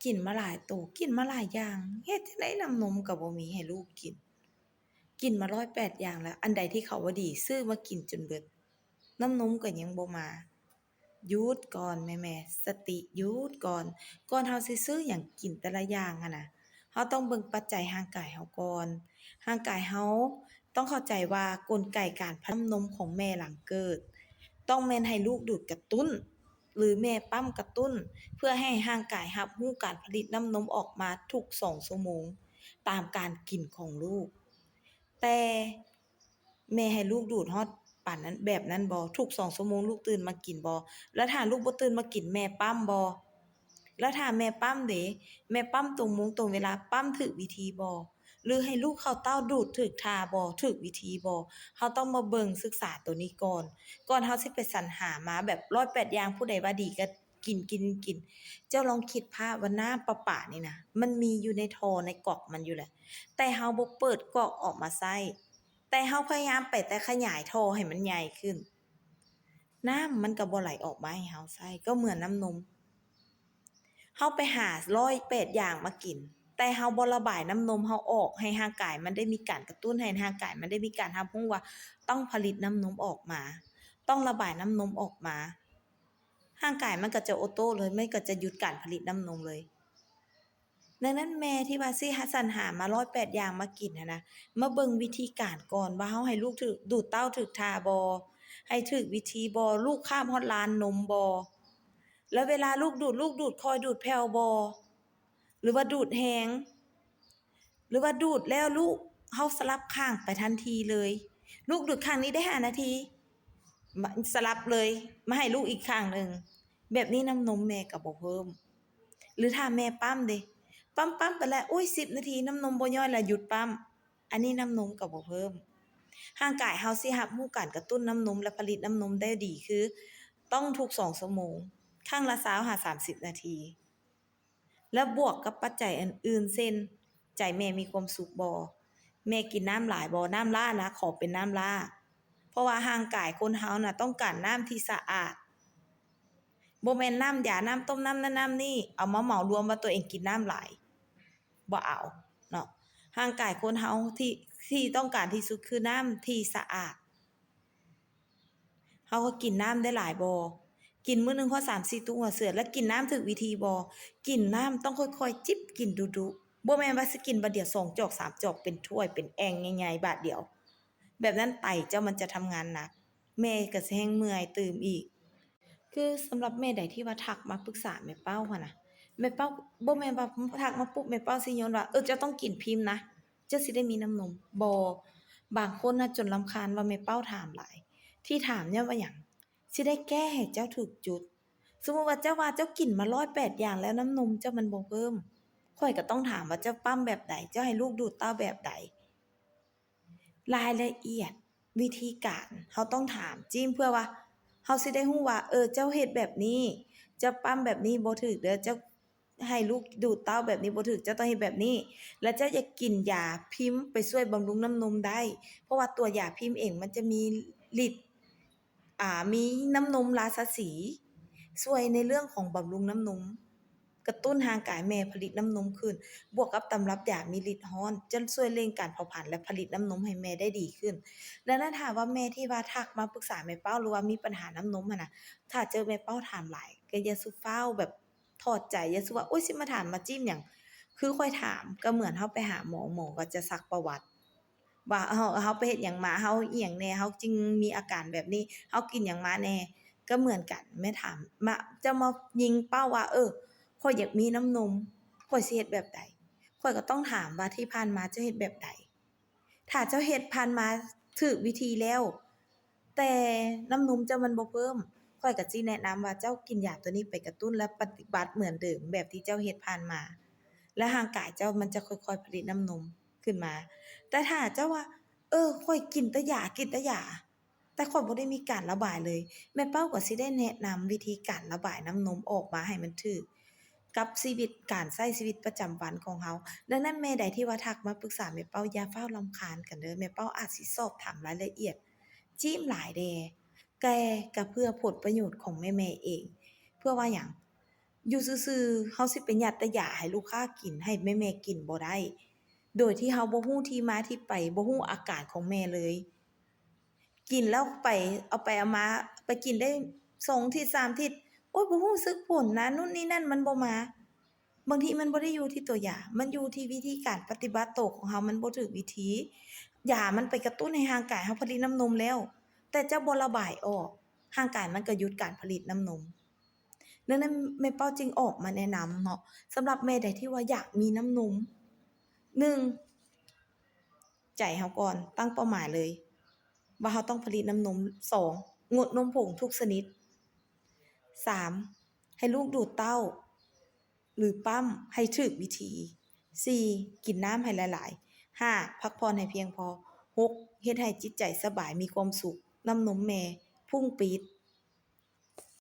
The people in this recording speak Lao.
ກິນມາຫຼາຍໂຕ, ກິນມາຫຼາຍຢ່າງ, ເຮັດຈັ່ງໃດນ້ຳນົມກໍບໍ່ມີໃຫ້ລູກກິນ. ກິນມາຮ້ອຍແປດຢ່າງແລ້ວ, ອັນໃດທີ່ເຂົາວ່າດີ ຊື້ມາກິນຈົນເບິດ, ນ້ຳນົມກໍຍັງບໍ່ມາ. ຢຸດກ່ອນແມ່ໆ, ສະຕິ, ຢຸດກ່ອນ. ກ່ອນເຮົາຊິຊື້ຫຍັງກິນແຕ່ລະຢ່າງຫັ້ນນະ, ເຮົາຕ້ອງເບິ່ງປັດໄຈຮ່າງກາຍເຮົາກ່ອນ. ຮ່າງກາຍເຮົາຕ້ອງເຂົ້າໃຈວ່າກົນໄກການຜະລິດນ້ຳນົມຂອງແມ່ຫຼັງເກີດ ຕ້ອງແມ່ນໃຫ້ລູກດູດກະຕຸ້ນ ຫຼືແມ່ປ້ຳກະຕຸ້ນ ເພື່ອໃຫ້ຮ່າງກາຍຮັບຮູ້ການຜະລິດນ້ຳນົມອອກມາທຸກສອງຊົ່ວໂມງ ຕາມການກິນຂອງລູກ. ແຕ່ແມ່ໃຫ້ລູກດູດຮອດປານນັ້ນ ແບບນັ້ນບໍ່? ທຸກສອງຊົ່ວໂມງລູກຕື່ນມາກິນບໍ່? ແລ້ວຖ້າລູກບໍ່ຕື່ນມາກິນ ແມ່ປ້ຳບໍ່? ແລ້ວຖ້າແມ່ປ້ຳເດ? ແມ່ປ້ຳຕົງໂມງຕົງເວລາ, ປ້ຳຖືກວິທີບໍ່? ຫຼືໃຫ້ລູກເຂົ້າເຕົ້າດູດຖືກທ່າບໍ່? ຖືກວິທີບໍ່? ເຮົາຕ້ອງມາເບິ່ງສຶກສາໂຕນີ້ກ່ອນ. ກ່ອນເຮົາຊິໄປສັນຫາມາແບບຮ້ອຍແປດຢ່າງ, ຜູ້ໃດວ່າດີກໍກິນ, ກິນ, ກິນ. ເຈົ້າລອງຄິດພາບວ່ານ້ຳປະປານີ້ນະ, ມັນມີຢູ່ໃນທໍ່ໃນກອກມັນຢູ່ແຫຼະ, ແຕ່ເຮົາບໍ່ເປີດກອກອອກມາໃຊ້, ແຕ່ເຮົາພະຍາຍາມໄປແຕ່ຂະຫຍາຍທໍ່ໃຫ້ມັນໃຫຍ່ຂຶ້ນ. ນ້ຳມັນກໍບໍ່ໄຫຼອອກມາໃຫ້ເຮົາໃຊ້, ກໍເໝືອນນ້ຳນົມ. ເຮົາໄປຫາຮ້ອຍແປດຢ່າງມາກິນ, ແຕ່ເຮົາບໍ່ລະບາຍນ້ຳນົມເຮົາອອກ ໃຫ້ຮ່າງກາຍມັນໄດ້ມີການກະຕຸ້ນ, ໃຫ້ຮ່າງກາຍມັນໄດ້ມີການຮັບຮູ້ວ່າຕ້ອງຜະລິດນ້ຳນົມອອກມາ, ຕ້ອງລະບາຍນ້ຳນົມອອກມາ. ຮ່າງກາຍມັນກໍຈະໂອໂຕ້ເລີຍ, ມັນກໍຈະຢຸດການຜະລິດນ້ຳນົມເລີຍ. ດັ່ງນັ້ນແມ່ທີ່ວ່າຊິຫາ ສັນຫາມາຮ້ອຍແປດຢ່າງມາກິນຫັ້ນນະ, ມາເບິ່ງວິທີການກ່ອນວ່າເຮົາໃຫ້ລູກຖືກ ດູດເຕົ້າຖືກທ່າບໍ່? ໃຫ້ຖືກວິທີບໍ່? ລູກຄາບຮອດລານນົມບໍ່? ແລ້ວເວລາລູກດູດ, ລູກດູດຄ່ອຍ, ດູດແຜ່ວບໍ່? ຫຼືວ່າດູດແຮງ? ຫຼືວ່າດູດແລ້ວລູກ ເຮົາສະຫຼັບຂ້າງໄປທັນທີເລີຍ, ລູກດູດຂ້າງນີ້ໄດ້ຫ້ານາທີ ມາ ສະຫຼັບເລີຍ ມາໃຫ້ລູກອີກຂ້າງໜຶ່ງ, ແບບນີ້ນ້ຳນົມແມ່ກໍບໍ່ເພີ່ມ. ຫຼືຖ້າແມ່ປ້ຳເດ? ປ້ຳໆໄປແລ້ວ ໂອ້ຍ ສິບນາທີນ້ຳນົມບໍ່ຍ້ອຍ ແລ້ວຢຸດປ້ຳ, ອັນນີ້ນ້ຳນົມກໍບໍ່ເພີ່ມ. ຮ່າງກາຍເຮົາຊິຮັບຮູ້ການກະຕຸ້ນນ້ຳນົມ ແລະ ຜະລິດນ້ຳນົມໄດ້ດີ ຄືຕ້ອງທຸກສອງຊົ່ວໂມງ, ຄັ້ງລະຊາວຫາສາມສິບນາທີ. ແລະ ບວກກັບປັດໄຈອັນອື່ນ ເຊັ່ນ ໃຈແມ່ມີຄວາມສຸກບໍ່? ແມ່ກິນນ້ຳຫຼາຍບໍ່? ນ້ຳຫຼ້ານະ, ຂໍເປັນນ້ຳຫຼ້າ. ເພາະວ່າຮ່າງກາຍຄົນເຮົານະ ຕ້ອງການນ້ຳທີ່ສະອາດ. ບໍ່ແມ່ນນ້ຳຢາ, ນ້ຳຕົ້ມ, ນ້ຳນັ້ນ, ນ້ຳນີ້, ເອົາມາເໝົາລວມວ່າຕົວເອງກິນນ້ຳຫຼາຍ. ບໍ່ເອົາເນາະ. ຮ່າງກາຍຄົນເຮົາທີ່ ທີ່ຕ້ອງການທີ່ສຸດຄືນ້ຳທີ່ສະອາດ. ເຮົາກໍກິນນ້ຳໄດ້ຫຼາຍບໍ່? ກິນມື້ໜຶ່ງຮອດສາມສີ່ຕຸກຫົວເສືອ ແລະ ກິນນ້ຳຖືກວິທີບໍ່? ກິນນ້ຳຕ້ອງຄ່ອຍໆຈິບກິນດຸໆ. ບໍ່ແມ່ນວ່າຊິກິນບາດດຽວສອງຈອກສາມຈອກ ເປັນຖ້ວຍເປັນແອ່ງໃຫຍ່ໆບາດດຽວ. ແບບນັ້ນໄຕເຈົ້າມັນຈະທຳງານໜັກ, ແມ່ກໍຊິແຮ່ງເມື່ອຍຕື່ມອີກ. ຄືສຳລັບແມ່ໃດທີ່ວ່າທັກມາປຶກສາແມ່ເປົ້າຫັ້ນນະ, ແມ່ເປົ້າ ບໍ່ແມ່ນວ່າທັກມາປຸບແມ່ເປົ້າຊິໂຍນວ່າ ເອີ ເຈົ້າຕ້ອງກິນພິມນະ ເຈົ້າຊິໄດ້ມີນ້ຳນົມ, ບໍ່. ບາງຄົນນະຈົນລຳຄານວ່າແມ່ເປົ້າຖາມຫຼາຍ. ທີ່ຖາມຍ້ອນວ່າຫຍັງ? ຊິໄດ້ແກ້ໃຫ້ເຈົ້າຖືກຈຸດ. ສົມມຸດວ່າເຈົ້າວ່າເຈົ້າກິນມາຮ້ອຍແປດຢ່າງແລ້ວ ນ້ຳນົມເຈົ້າມັນບໍ່ເພີ່ມ, ຂ້ອຍກໍຕ້ອງຖາມວ່າເຈົ້າປ້ຳແບບໃດ? ເຈົ້າໃຫ້ລູກດູດເຕົ້າແບບໃດ? ລາຍລະອຽດ ວິທີການ ເຮົາຕ້ອງຖາມຈິ້ມ ເພື່ອວ່າເຮົາຊິໄດ້ຮູ້ວ່າ ເອີ ເຈົ້າເຮັດແບບນີ້ ເຈົ້າປ້ຳແບບນີ້ບໍ່ຖືກເດີ, ເຈົ້າໃຫ້ລູກດູດເຕົ້າແບບນີ້ບໍ່ຖືກ, ເຈົ້າຕ້ອງເຮັດແບບນີ້ ແລະ ເຈົ້າຢາກກິນຢາພິມໄປຊ່ວຍບຳລຸງນ້ຳນົມໄດ້ ເພາະວ່າຕົວຢາພິມເອງມັນຈະມີລິດ ອ່າ ມີນ້ຳນົມລາຊະສີ ຊ່ວຍໃນເລື່ອງຂອງບຳລຸງນ້ຳນົມ, ກະຕຸ້ນຮ່າງກາຍແມ່ຜະລິດນ້ຳນົມຂຶ້ນ, ບວກກັບຕຳລັບຢາມີລິດຮ້ອນ ຈະຊ່ວຍເລັ່ງການເຜົາຜານ ແລະ ຜະລິດນ້ຳນົມໃຫ້ແມ່ໄດ້ດີຂຶ້ນ. ດັ່ງນັ້ນ ຖ້າວ່າແມ່ທີ່ວ່າທັກມາປຶກສາແມ່ເປົ້າ ຫຼືວ່າມີປັນຫານ້ຳນົມຫັ້ນນະ, ຖ້າເຈີແມ່ເປົ້າຖາມຫຼາຍ ກໍຢ່າສູ່ຟ້າວແບບຖອດໃຈ, ຢ່າສູ່ວ່າ ໂອ້ຍ ຊິມາຖາມມາຈິ້ມຫຍັງ? ຄືຂ້ອຍຖາມ ກໍເໝືອນເຮົາໄປຫາໝໍ, ໝໍກໍຈະສັກປະຫວັດ ວ່າເຮົາ ເຮົາໄປເຮັດຫຍັງມາ, ເຮົາອີ່ຫຍັງແດ່, ເຮົາຈຶ່ງມີອາການແບບນີ້, ເຮົາກິນຫຍັງມາແດ່? ກໍເໝືອນກັນ, ແມ່ຖາມມາ, ເຈົ້າມາຍິງເປົ້າວ່າ ເອີ ຂ້ອຍຢາກມີນ້ຳນົມ, ຂ້ອຍຊິເຮັດແບບໃດ? ຂ້ອຍກໍຕ້ອງຖາມວ່າທີ່ຜ່ານມາເຈົ້າເຮັດແບບໃດ? ຖ້າເຈົ້າເຮັດຜ່ານມາຖືກວິທີແລ້ວ, ແຕ່ນ້ຳນົມເຈົ້າມັນບໍ່ເພີ່ມ, ຂ້ອຍກໍຊິແນະນຳວ່າເຈົ້າກິນຢາຕົວນີ້ໄປກະຕຸ້ນ ແລະ ປະຕິບັດເໝືອນເດີມແບບທີ່ເຈົ້າເຮັດຜ່ານມາ ແລະ ຮ່າງກາຍເຈົ້າມັນຈະຄ່ອຍໆຜະລິດນ້ຳນົມຂຶ້ນມາ. ແຕ່ຖ້າເຈົ້າວ່າ ເອີ ຂ້ອຍກິນແຕ່ຢາ, ກິນແຕ່ຢາ, ແຕ່ຂ້ອຍບໍ່ໄດ້ມີການລະບາຍເລີຍ, ແມ່ເປົ້າກໍຊິໄດ້ແນະນຳວິທີການລະບາຍນ້ຳນົມອອກມາໃຫ້ມັນຖືກ ກັບຊີວິດ ການໃຊ້ຊີວິດປະຈຳວັນຂອງເຮົາ. ດັ່ງນັ້ນ ແມ່ໃດທີ່ວ່າທັກມາປຶກສາແມ່ເປົ້າ ຢ່າຟ້າວລຳຄານກັນເດີ, ແມ່ເປົ້າອາດຊິສອບຖາມລາຍລະອຽດຈິ້ມຫຼາຍແດ່, ແຕ່ກໍເພື່ອຜົນປະໂຫຍດຂອງແມ່ໆເອງ. ເພື່ອວ່າຫຍັງ? ຢູ່ຊື່ໆ ເຮົາຊິໄປຍັດແຕ່ຢາໃຫ້ລູກຄ້າກິນ ໃຫ້ແມ່ໆກິນບໍ່ໄດ້ ໂດຍທີ່ເຮົາບໍ່ຮູ້ທີ່ມາທີ່ໄປ ບໍ່ຮູ້ອາການຂອງແມ່ເລີຍ. ກິນແລ້ວໄປ ເອົາໄປເອົາມາ ໄປກິນໄດ້ສອງທິດສາມທິດ ໂອ້ຍ ບໍ່ຮູ້ສຶກຜົນນະ ໂນ່ນນີ້ນັ້ນ ມັນບໍ່ມາ. ບາງທີມັນບໍ່ໄດ້ຢູ່ທີ່ຕົວຢາ ມັນຢູ່ທີ່ວິທີການປະຕິບັດໂຕຂອງເຮົາ ມັນບໍ່ຖືກວິທີ. ຢາມັນໄປກະຕຸ້ນໃຫ້ຮ່າງກາຍເຮົາຜະລິດນ້ຳນົມແລ້ວ ແຕ່ເຈົ້າບໍ່ລະບາຍອອກ ຮ່າງກາຍມັນກໍຢຸດການຜະລິດນ້ຳນົມ. ດັ່ງນັ້ນແມ່ເປົ້າຈຶ່ງອອກມາແນະນຳເນາະ ສຳລັບແມ່ໃດທີ່ວ່າຢາກມີນ້ຳນົມ ໜຶ່ງ ໃຈເຮົາກ່ອນ ຕັ້ງເປົ້າໝາຍເລີຍວ່າເຮົາຕ້ອງຜະລິດນ້ຳນົມ. ສອງ ງົດນົມຜົງທຸກຊະນິດ. ສາມ ໃຫ້ລູກດູດເຕົ້າ ຫຼື ປ້ຳໃຫ້ຖືກວິທີ. ສີ່ ກິນນ້ຳໃຫ້ຫຼາຍໆ. ຫ້າ ພັກຜ່ອນໃຫ້ພຽງພໍ. ຫົກ ເຮັດໃຫ້ຈິດໃຈສະບາຍ ມີຄວາມສຸກ. ນ້ຳນົມແມ່ພຸ້ງປີດ.